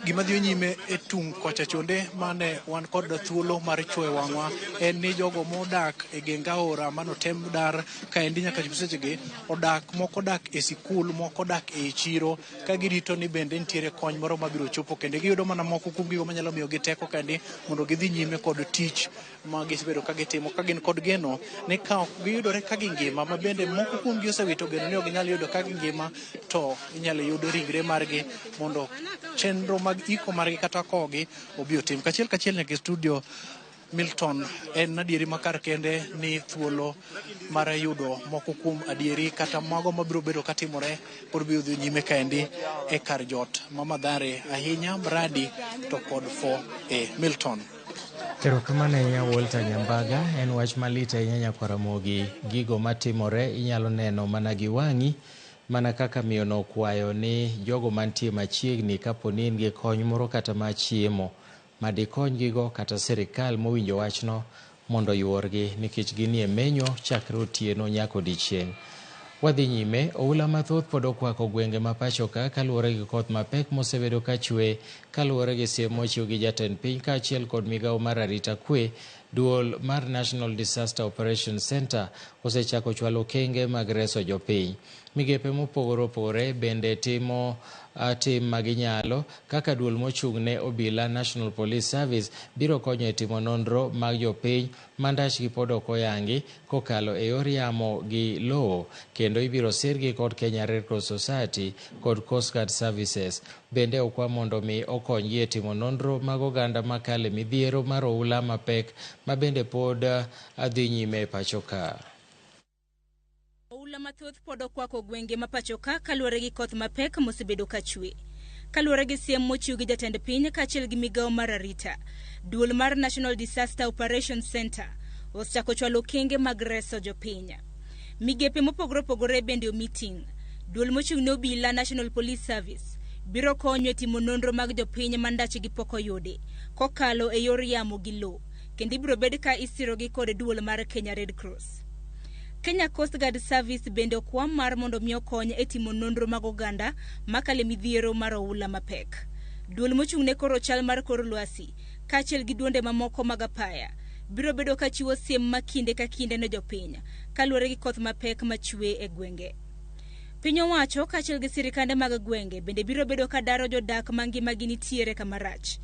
gima dhi nyime e tung' kocha chonde mane wan kod thuolo mar chwoyo wang'wa en ni jogo modak e geng aora manotem dar kaendi nyaka chop sechegi odak, moko odak e sikul, moko odak e chiro ka girito ni bende nitiere kony moro mabiro chopo kendo giyudo mana moko kuom gigo manyalo miyogi teko kaendi mondo gidhi nyime kod tich ma gisebedo ka gitimo ka gin kod geno ni ka ok giyudore ka gingima, ma bende moko kuom gi osewito geno ni ok ginyal yudo ka gingima, to inyalo yud ringre margi mondo chenro mag iko margi kata kowogi obi otim kachiel kachiel nyaka e studio. Milton, en adieri makar kende ni thuolo mar yudo moko kuom adieri kata mago mabiro bedo katimore pod biro dhi nyime kaendi e kar jot ma Mathare ahinya Mradi to kod 4A. Milton. Erokamano ahinya, Walter Nyambaga. En wach malit ahinya, nyakwaramogi. Gigo matimore inyalo neno mana gi wang'i, mana kaka miyo no okwayo ni jogo mantie machiegni kapo ni in gi kony moro kata mar chiemo madikonygigo kata sirikal mowinjo wachno mondo oyuorgi nikech ginie menyo chakre otieno nyaka odiechieng'. Wadhi nyime, oula mathoth pod okwako gwenge ma pacho ka kaluwore gi koth mapek mosebedo ka chwe kaluwore gi siem mochiw gi jatend piny kaachiel kod migawo mar arita kwe. Duol mar National Disaster Operation Center osechako chwalo okenge mag reso jopiny. Migepe mopogore opogore bende timo tim maginyalo kaka duol mochung' ne obila National Police Service biro konyo e timo nonro mag jopiny ma ndachgi pod ok oyangi kokalo e yor yamo gi lowo, kendo ibiro sirgi kod Kenya Red Cross Society kod Coast Guard Services. Bende okwa mondo mi okonygi e timo nonro mag oganda makale midhiero mar oula mapek ma bende pod dhi nyime e pacho ka. Oula mathoth pod okwako gwenge ma pacho ka kaluwore gi koth mapek mosebedo ka chwe. Kaluwore gi siem mochiw gi jatend piny kaachiel gi migawo mar arita, duol mar National Disaster Operation Center osechako chwalo okenge mag reso jopiny. Migepe mopogore opogore bende omi ting'. Duol mochung' ne obila National Police Service biro konyo e timo nonro mag jopiny ma ndachgi pok oyudi kokalo e yor yamo gi lowo, kendo ibiro bed ka isirogi kod duol mar Kenya Red Cross. Kenya Coast Guard Service bende okwa mar mondo mi okony e timo nonro mag oganda makale midhiero mar oula mapek. Duol mochung' ne koro chal mar kor lwasi kaachiel gi duonde mamoko mag apaya biro bedo ka chiwo siem ma kinde ka kinde ne jopiny kaluwore gi koth mapek machwe e gwenge. Piny owacho kaachiel gi sirikande mag gwenge bende biro bedo ka daro jodak ma ngimagi nitiere kama rach.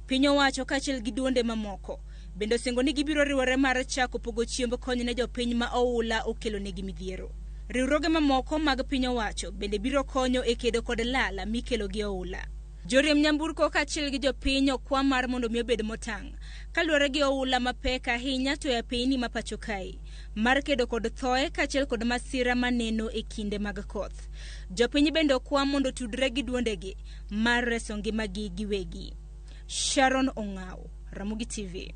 Piny owacho kaachiel gi duonde mamoko bende osingo ni gibiro riwore mar chako pogo chiemb kony ne jopiny ma oula okelo negi midhiero. Riwruoge mamoko mag piny owacho bende biro konyo e kedo kod lala mikelo gi oula. Joriemb nyamburko kaachiel gi jopiny okwa mar mondo mi obed motang' kaluwore gi oula mapek ahinya to e apeyni ma pacho kae mar kedo kod thoe kaachiel kod masira maneno e kinde mag koth. Jopiny bende okwa mondo otudre gi duondegi mar reso ngimagi giwegi. Sharon Ong'aw, Ramogi TV.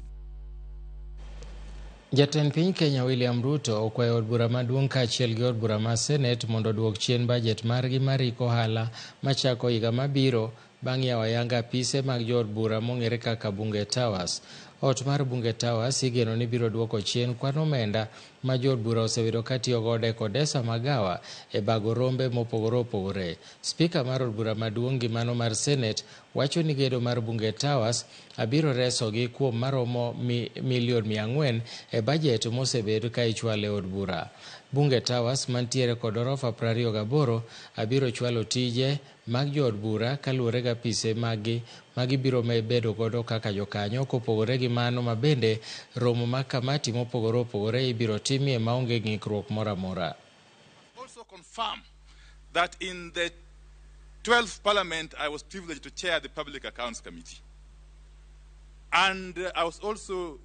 Jatend piny Kenya William Ruto okwayo od bura maduong' kaachiel gi od bura mar Senet mondo oduok chien bajet margi mar iko ohala machako higa mabiro bang' yawo ayanga apise mag jood bura mong'ere kaka Bunge Towers. Ot mar Bunge Towers igeno ni biro duoko chien kwan omenda ma jood bura osebedo katiyo godo e kodesa magawa e bago rombe mopogore opogore. Spika mar od bura maduong' gi mano mar Senet wacho ni gedo mar Bunge Towers abiro resogi kuom maromo milion 400 e bajet mosebed ka ichwalo e od bura. Bunge Towers mantiere kod orofa 28 abiro chwalo tije mag jood bura kaluwore gi apise maggi magibiro bedo godo kaka jokanyo kopogore gi mano ma bende romo mag kamati mopogore opogore ibiro timie maonge ng'ikruok moro amora. Also confirm that in the 12th Parliament I was privileged to chair the Public Accounts Committee. And I was also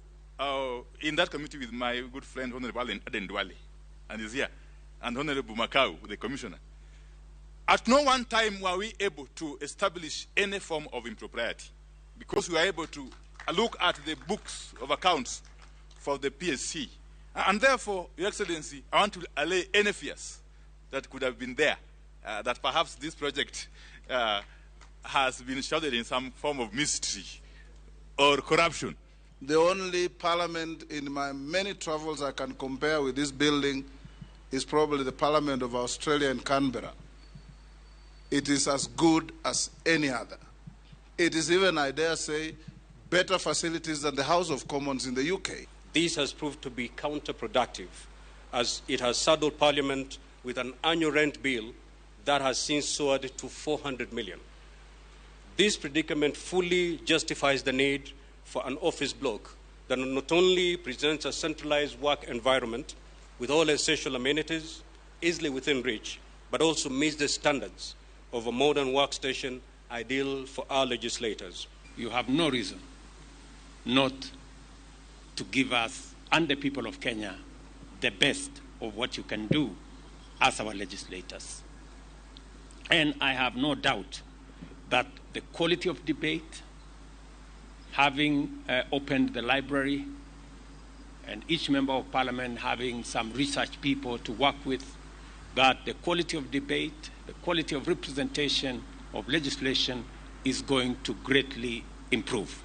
in that committee with my good friend Honorable Aden Duale, and he's here, and Honorable Makau, the commissioner. At no one time were we able to establish any form of impropriety, because we were able to look at the books of accounts for the PSC. And therefore, Your Excellency, I want to allay any fears that could have been there, that perhaps this project has been shrouded in some form of mystery or corruption. The only parliament in my many travels I can compare with this building is probably the Parliament of Australia in Canberra. It is as good as any other. It is even, I dare say, better facilities than the House of Commons in the UK. This has proved to be counterproductive, as it has saddled Parliament with an annual rent bill that has since soared to 400 million. This predicament fully justifies the need for an office block that not only presents a centralized work environment with all essential amenities easily within reach, but also meets the standards of a modern workstation ideal for our legislators. You have no reason not to give us and the people of Kenya the best of what you can do as our legislators. And I have no doubt that the quality of debate, having opened the library, and each member of parliament having some research people to work with, that the quality of debate, the quality of representation of legislation is going to greatly improve.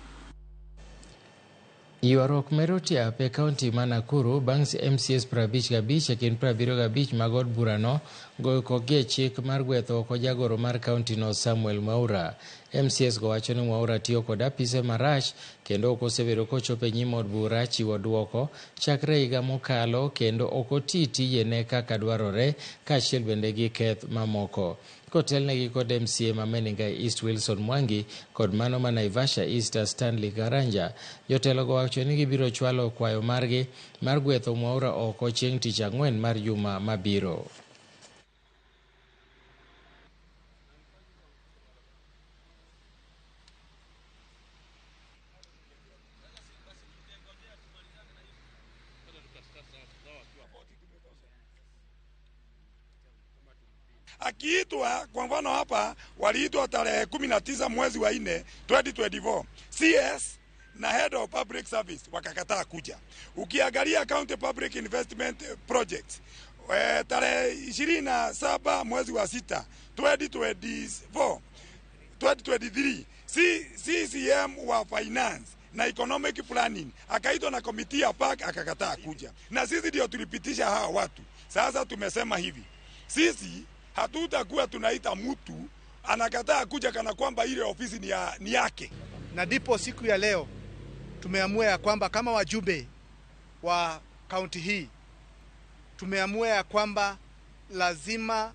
Ywaruok mero tiap e kaunti ma Nakuru bang' MCAs 55 e kind 75 mag od burano goyo kokgi e chik mar gwetho oko jagoro mar kaunti no Samuel Mwaura. MCAs go wacho ni Mwaura tiyo kod apise marach kendo ok osebedo kochopo e nyim od bura chiwo duoko chakre higa mokalo kendo ok oti tijene kaka dwarore kaachiel bende gi keth mamoko. Kotelnegi kod MCA ma Menengai East Wilson Mwangi kod mano ma Naivasha East Stanley Karanja, jotelo go wacho ni gibiro chwalo kwayo margi mar gwetho Mwaura oko chieng' tich ang'wen mar juma mabiro. Akiitwa kwa mfano hapa waliitwa tarehe 19 mwezi wa 4 2024, CS na Head of Public Service wakakataa kuja. Ukiangalia County Public Investment Project tarehe 27 mwezi wa 6 2024 2023, CCM wa Finance na Economic Planning akaitwa na committee ya PAC akakataa kuja. Na sisi ndio tulipitisha hawa watu. Sasa tumesema hivi, sisi hatutakuwa tunaita mtu anakataa kuja kana kwamba ile ofisi ni yake. Na ndipo siku ya leo tumeamua ya kwamba kama wajumbe wa kaunti hii tumeamua ya kwamba lazima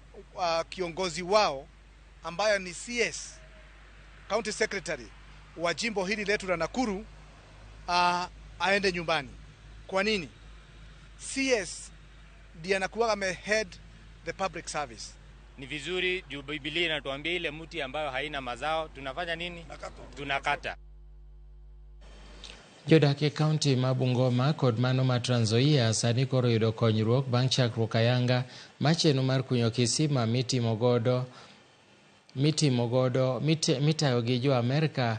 kiongozi wao ambayo ni CS, County Secretary wa jimbo hili letu la Nakuru, aende nyumbani. Kwa nini? CS ndiye anakuwa ame head the public service. Ni vizuri juu Biblia inatuambia ile mti ambayo haina mazao tunafanya nini? Tunakata. Jodak e kaunti ma Bungoma kod mano ma Trans Nzoia sani koro yudo konyruok bang' chakruok ayanga mar chenro mar kunyo kisima mitimo godo mitayo gi jo Amerka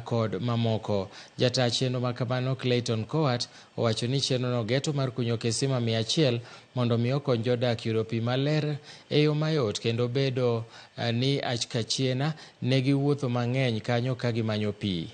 kod mamoko. Jata chenro ma kamano Clayton Cowart owacho ni chenrono geto mar kunyo kisima 100 mondo mi okony jodak yudo pi maler e yo mayot kendo bedo ni kachiena ne giwuotho mang'eny kanyo ka gimanyo pi.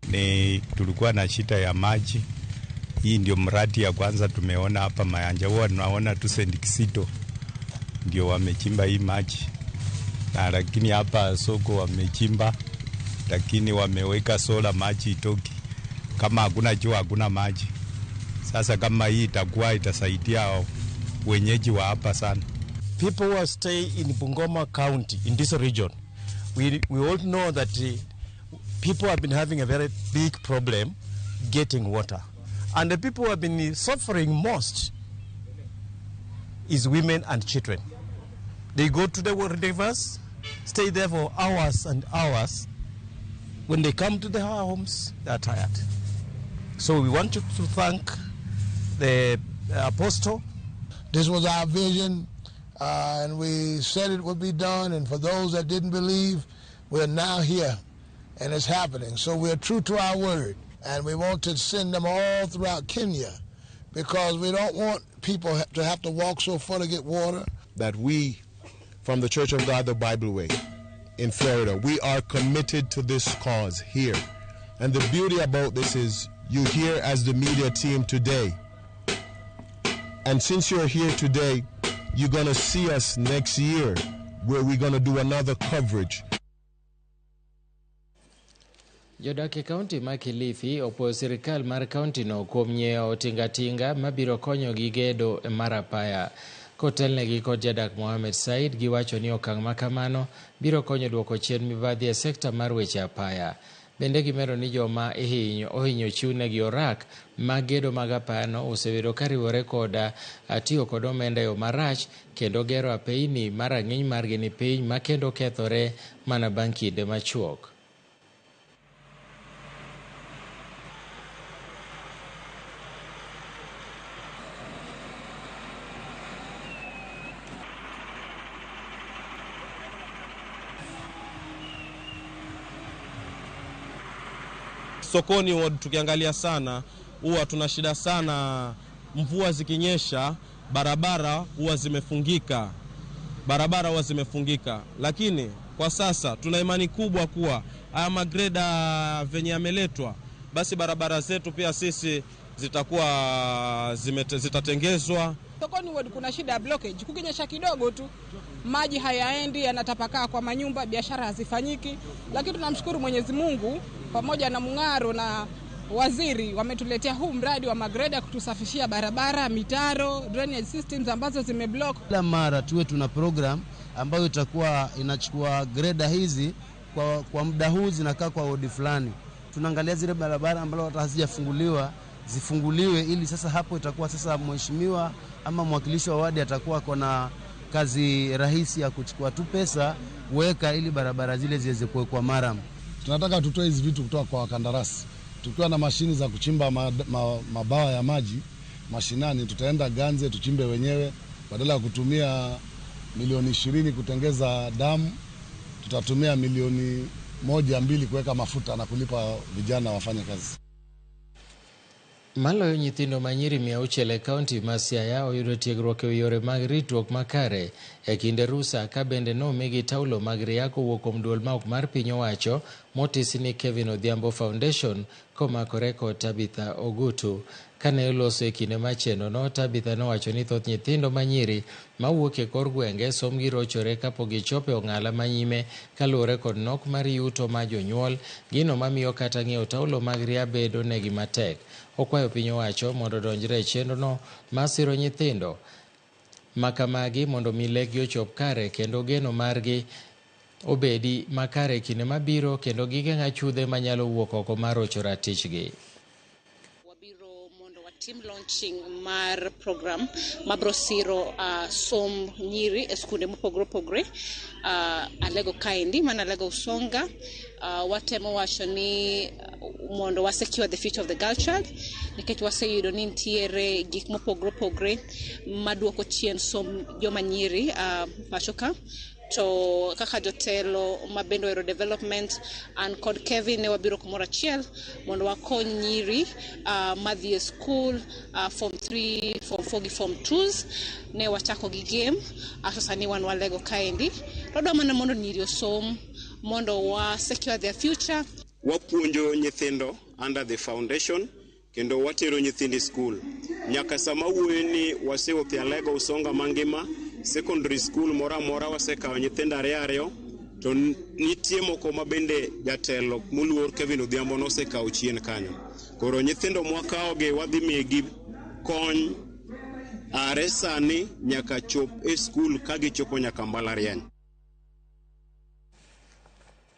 Ni tulikuwa na shida ya maji. Hii ndio mradi ya kwanza tumeona hapa Mayanja. Huwa tunaona tu St. Kisito ndio wamechimba hii maji, na lakini hapa soko wamechimba, lakini wameweka sola, maji itoki. Kama hakuna jua hakuna maji. Sasa kama hii itakuwa itasaidia wenyeji wa hapa sana. People who are stay in Bungoma County in this region, we all know that people have been having a very big problem getting water. And the people who have been suffering most is women and children. They go to the rivers, stay there for hours and hours. When they come to their homes, they are tired. So we want to thank the apostle. This was our vision, and we said it would be done. And for those that didn't believe, we're now here. And it's happening. So we're true to our word. And we want to send them all throughout Kenya because we don't want people to have to walk so far to get water. That we, from the Church of God, the Bible Way in Florida, we are committed to this cause here. And the beauty about this is you're here as the media team today. And since you're here today, you're going to see us next year where we're going to do another coverage. Jodak e kaunti ma Kilifi opuoyo sirikal mar kaunti no kuom nyiewo tingatinga mabiro konyogi gedo mar apaya. Kotelnegi kod jadak Mohamed Said, giwacho ni okang' ma kamano biro konyo duoko chien mibadhi e sekta mar weche apaya. Bende gimedo ni joma ohinyo chiwnegi orak mag gedo mag apayano osebedo kariwore koda tiyo kod omenda e yo marach kendo gero apeyni ma rang'iny margi ni piny ma kendo kethore mana bang' kinde machuok. Sokoni ward tukiangalia sana huwa tuna shida sana, mvua zikinyesha barabara huwa zimefungika. Barabara huwa zimefungika. Lakini kwa sasa tuna imani kubwa kuwa haya magreda venye yameletwa, basi barabara zetu pia sisi zitakuwa zitatengezwa. Sokoni ward kuna shida ya blockage. Kukinyesha kidogo tu maji hayaendi, yanatapakaa kwa manyumba, biashara hazifanyiki. Lakini tunamshukuru Mwenyezi Mungu pamoja na Mung'aro na waziri wametuletea huu mradi wa magreda kutusafishia barabara, mitaro, drainage systems ambazo zimeblock. Kila mara tuwe tuna program ambayo itakuwa inachukua greda hizi kwa muda huu zinakaa kwa wodi fulani. Tunaangalia zile barabara ambazo hata hazijafunguliwa zifunguliwe, ili sasa hapo itakuwa sasa mheshimiwa ama mwakilishi wa wadi atakuwa kona kazi rahisi ya kuchukua tu pesa weka ili barabara zile ziweze kuwekwa maram. Tunataka tutoe hizi vitu kutoka kwa wakandarasi. Tukiwa na mashini za kuchimba mabawa ya maji mashinani, tutaenda Ganze tuchimbe wenyewe. Badala ya kutumia milioni 20 kutengeza damu, tutatumia milioni 1-2 kuweka mafuta na kulipa vijana wafanye kazi. Maloyo nyithindo manyiri 600 e kaunti ma Siaya oyudo tiegruok e yore mag ritruok makare e kinde rusa, ka bende nomigi taulo mag ria kowuok kuom duol ma ok mar piny owacho motisi ni Kevin Odhiambo Foundation komakore kod Tabitha Ogutu. Kane oloso e kinde mar chenrono, Tabitha nowacho ni thoth nyithindo manyiri mawuok e kor gwenge sombgi rochore kapok gichopo e ong'ala manyime kaluwore kod nok mar yuto ma jonyuol, gino mamiyo kata ng'iewo taulo mag ria bedo negi matek. Okwayo piny owacho mondo odonjre e chenrono mar siro nyithindo Makamagi mondo mi lekgi ochop kare kendo geno margi obedi makare kinde mabiro kendo gigeng' achudhe manyalo wuok oko mar rocho ratichgi. Wabiro mondo watim launching mar program mabro siro som nyiri e skunde mopogore opogore Alego kaendi mana Alego Usonga. Watemo wacho ni mondo wa secure the future of the girl child nikech waseyudo ni nitiere gik mopogore opogore maduoko chien som joma nyiri pacho ka. To kaka jotelo mabende ohero development, an kod Kevin ne wabiro kumoro achiel mondo wakony nyiri madhi e school form 3, form 4 gi form 2s. Ne wachako gi game aso sani wan walego kaendi to wadwa mana mondo nyiri osom mondo wa secure their future. Wapuonjo nyithindo under the foundation kendo watero nyithindo e skul nyaka sama wuoyo ni wasewuotho e Alego Usonga mangima secondary school moro amora wasekawo nyithindo ariyo ariyo to nitie moko ma bende jatelo moluor Kevin Odhiambo nosekawo chien kanyo. Koro nyithindo mwakawogi wadhi miyogi kony are sani nyaka chop e skul ka gichopo nyaka mbalariany.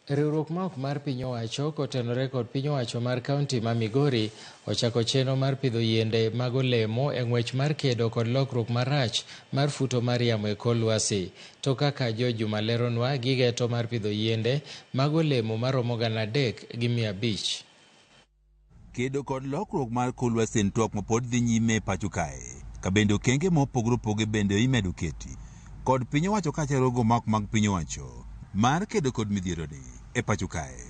Riwruok ma ok mar piny owacho kotenore kod piny owacho mar kaunti ma Migori ochako chenro mar pidho yiende mag olemo e ng'wech mar kedo kod lokruok marach mar futo mar yamo e kor lwasi. To kaka George Juma leronwa, gigeto mar pidho yiende mag olemo maromo 3,500. Kedo kod lokruok mar kor lwasi en twak mapod dhi nyime e pacho kae, ka bende okenge mopogore opogore bende imedo keti kod piny owacho kaachiel gi mok mag piny owacho mar kedo kod midhieroni e pacho kae.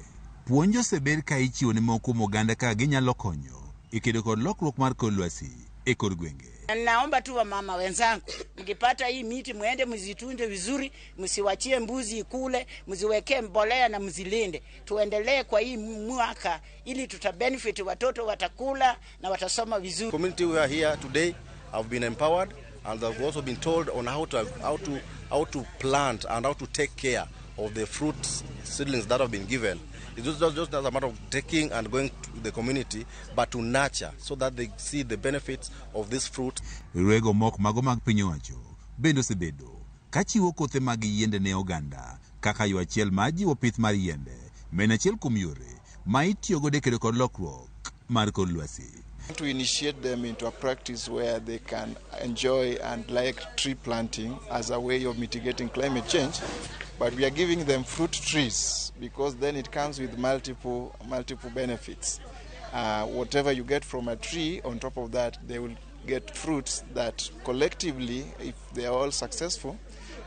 Puonj osebed ka ichiwo ne moko kuom oganda kaka ginyalo konyo e kedo kod lokruok mar kor lwasi e kor gwenge. Naomba tu wamama wenzangu, mkipata hii miti muende mzitunde vizuri, msiwachie mbuzi ikule, mziwekee mbolea na mzilinde. Tuendelee kwa hii mwaka ili tuta benefit, watoto watakula na watasoma vizuri. Community we are here today have been empowered and they've also been told on how to plant and how to take care of the fruit seedlings that have been given. It's just not a matter of taking and going to the community, but to nurture so that they see the benefits of this fruit. Riwruoge moko mago mag piny owacho bende osebedo ka chiwo kothe mag yiende ne oganda kaka yo achiel mar jiwo pith mar yiende ma en achiel kuom yore ma itiyogodo e kedo kod lokruok mar kor lwasi. To initiate them into a practice where they can enjoy and like tree planting as a way of mitigating climate change, but we are giving them fruit trees because then it comes with multiple benefits. Whatever you get from a tree, on top of that, they will get fruits that collectively, if they are all successful,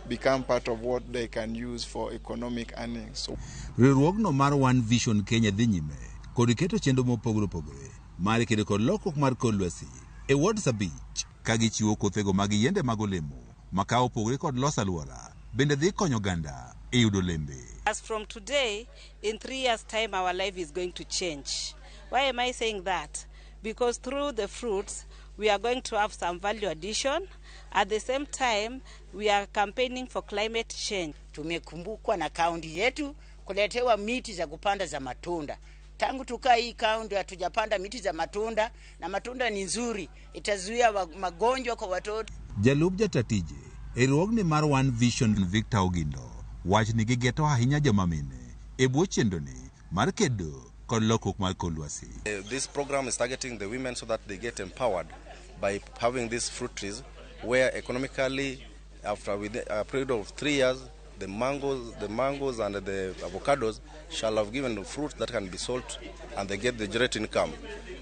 become part of what they can use for economic earnings. So Riwruogno mar One Vision Kenya dhi nyime kod keto chenro mopogore opogore mar kedo kod lokruok mar kor lwasi e wards 5 ka gichiwo kothego mag yiende mag olemo ma ka opogore kod loso alwora bende dhi konyo oganda e yudo olembe. As from today, in 3 years' time, our life is going to change. Why am I saying that? Because through the fruits, we are going to have some value addition. At the same time, we are campaigning for climate change. Tumekumbukwa na kaunti yetu kuletewa miti za kupanda za matunda. Tangu tukaa hii kaunti hatujapanda miti za matunda, na matunda ni nzuri, itazuia magonjwa kwa watoto. Jalup jatatije e riwruogni mar One Vision Victor Ogindo wach ni gigeto ahinya joma mine e bwo chenroni mar kedo kod lokruok mar kor lwasi. This program is targeting the women so that they get empowered by having these fruit trees, where economically, after within a period of 3 years, the mangoes and the avocados shall have given the fruit that can be sold, and they get the generate income.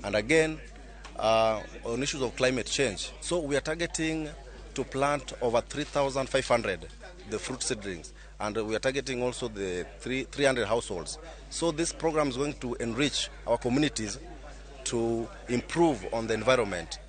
And again, on issues of climate change, so we are targeting to plant over 3,500 the fruit seedlings, and we are targeting also the 300 households. So this program is going to enrich our communities to improve on the environment.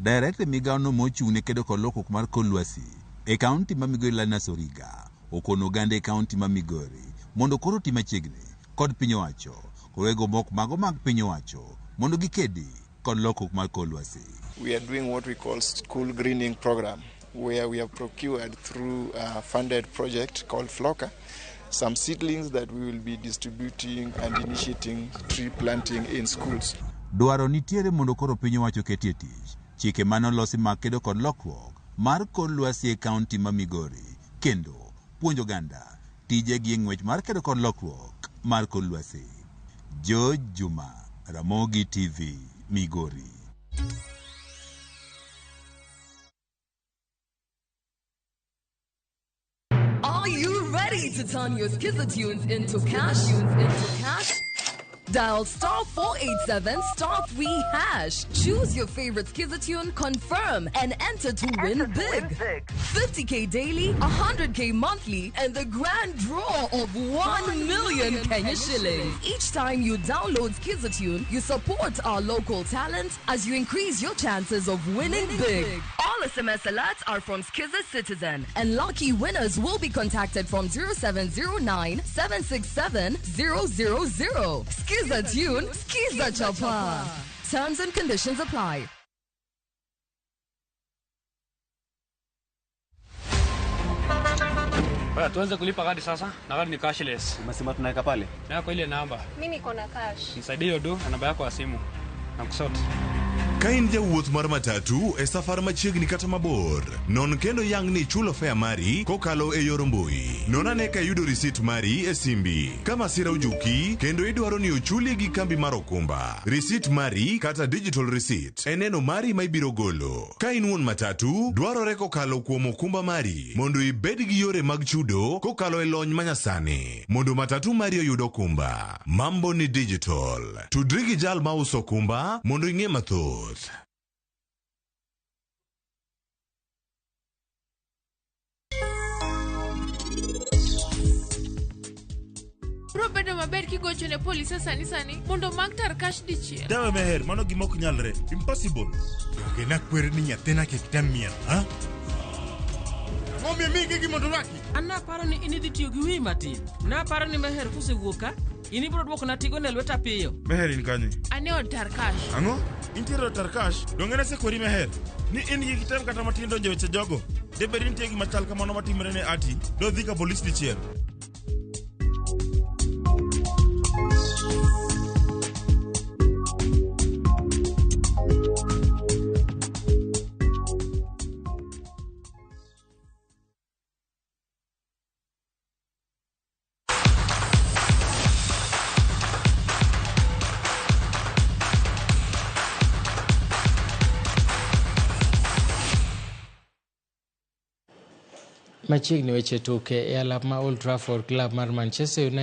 Director migawono mochung' ne kedo kod lokruok mar kor lwasi e kaunti ma Migori Linus Origa okono oganda e kaunti ma Migori mondo koro oti machiegni kod piny owacho kowego mok mago mag piny owacho mondo gikedi kod lokruok mar kor lwasi. We are doing what we call school greening program, where we have procured through a funded project called Floca some seedlings that we will be distributing and initiating tree planting in schools. Dwaro nitiere mondo koro piny owacho ketie tich chike mane olosi mag kedo kod lokruok mar kor lwasi e kaunti ma Migori kendo puonjo oganda tijegi e ng'wech mar kedo kod lokruok mar kor lwasi. George Juma, Ramogi TV, Migori. Are you ready to turn your Skiza tunes into cash? Into cash? Dial star 487 star 3 hash. Choose your favorite Skiza tune, confirm, and enter to win big. 50k daily, 100k monthly, and the grand draw of 1 million Kenya shillings. Each time you download Skiza tune, you support our local talent as you increase your chances of winning big. All SMS alerts are from Skiza Citizen, and lucky winners will be contacted from 0709 767 000. Skiza tune, Skiza Chapa. Terms and conditions apply. Baya, tuanze kulipa kadi sasa na kadi ni cashless. Umesema tunaweka pale? Yako ile namba. Mimi niko na cash. Nisaidie hiyo do na namba yako ya simu. Na kusort. Ka in jawuoth mar matatu e safar machiegni kata mabor, non kendo yang ni ichulo fare mari kokalo e yor mbui. Non ane ka iyudo risit mari e simbi. Ka masira ojuki kendo idwaro ni ochuli gi kambi mar okumba, risit mari kata digital receipt e neno mari ma ibiro golo. Ka in wuon matatu, dwarore kokalo kuom okumba mari mondo ibed gi yore mag chudo kokalo e lony manyasani mondo matatu mari oyud okumba. Mambo ni digital. Tudri gi jal mauso okumba mondo ing'e mathoth. Biro bedo maber kigocho ne polise sani sani mondo omak Tarkash dichiel. Dawe Meher, mano gima ok nyalre. Impossible. Donge nakweri ni nyathina kik tem miel, ha? Ang'o miyo imiyi gigi mondo orwaki? An naparo ni in idhi tiyo gi wiyi matin. Naparo ni Meher kosewuok ka, in ibiro dwokona tigo ne lweta piyo. Meher in kanye? An e od Tarkash. Ang'o? Intiere e Tarkash? Donge nasekweri Meher? Ni in gi kitem kata matin donjo e weche jogo? Debed ni nitie gima chal kamano matimore ne Ati, dodhi ka polis dichiel. Machiegni weche tuke e alap ma Old Trafford, klab mar Manchester United